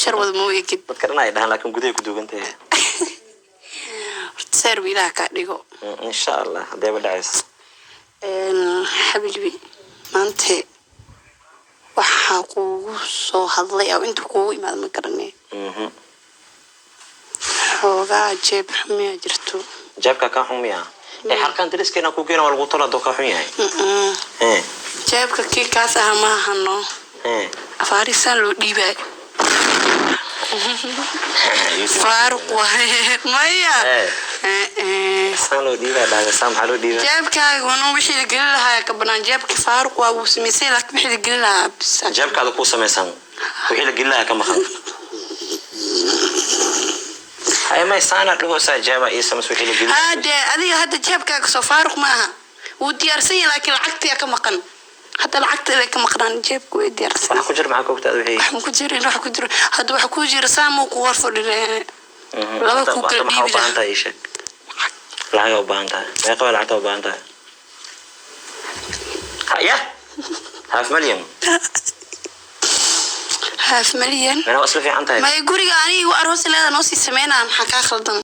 Shar wada ma u egid. Dadka dhan ay dhahaan, laakiin gudahay ku duugan tahay. Horta seer wiilaha kaa dhigo. Insha Allah haddayba dhacayso. Xabiibi, maanta waxaa kuugu soo hadlay oo inta kuugu imaada ma garanay. Xoogaa jeeb xumiyaa jirto. Jeebka kaa xun miya? Ee harkaan dariskeena ku geena, waa lagu tola hadduu kaa xun yahay. Jeebka kii kaas aha ma ahano. Afaarisaan loo dhiibay. Yusuf. Faaruq waaye maya. Saan loo dhiibaa dhahda, saan maxaa loo dhiibaa? Jeebkaaguna wixii la gelin lahaa ka banaan. Jeebka faaruq waa, wuu samaysay, laakiin wixii la gelin lahaa bis. Jeebkaada kuu samaysan, wixii la gelin lahaa ka maqan. Hay, may saana dhahoosaa, jeeba ii samays, wixii la gelin. Haa dee, adiga hadda jeebkaaga soo faaruq ma aha, wuu diyaarsan yahay, laakiin lacagtiyaa ka maqan. Hadda lacagta ilay ka maqnaan, jeebku way diyaarsan. Waxa ku jira maxaa ka ogtaada wixii? Wax ma ku jirin, wax ku jiro hadda, waxa ku jira saamuu ku hor fadhine laba ku kala Hadda maxaa u dhiibi baahan lahaa. tahay? Ii sheeg, lacag u baahan tahay? Meeqa waa lacagta u baahan tahay? Ya half million? Half million. Mana waa isla fiican tahay. Maya, guriga aniga aroos leeda noo sii sameynaa, maxaa kaa khaldan?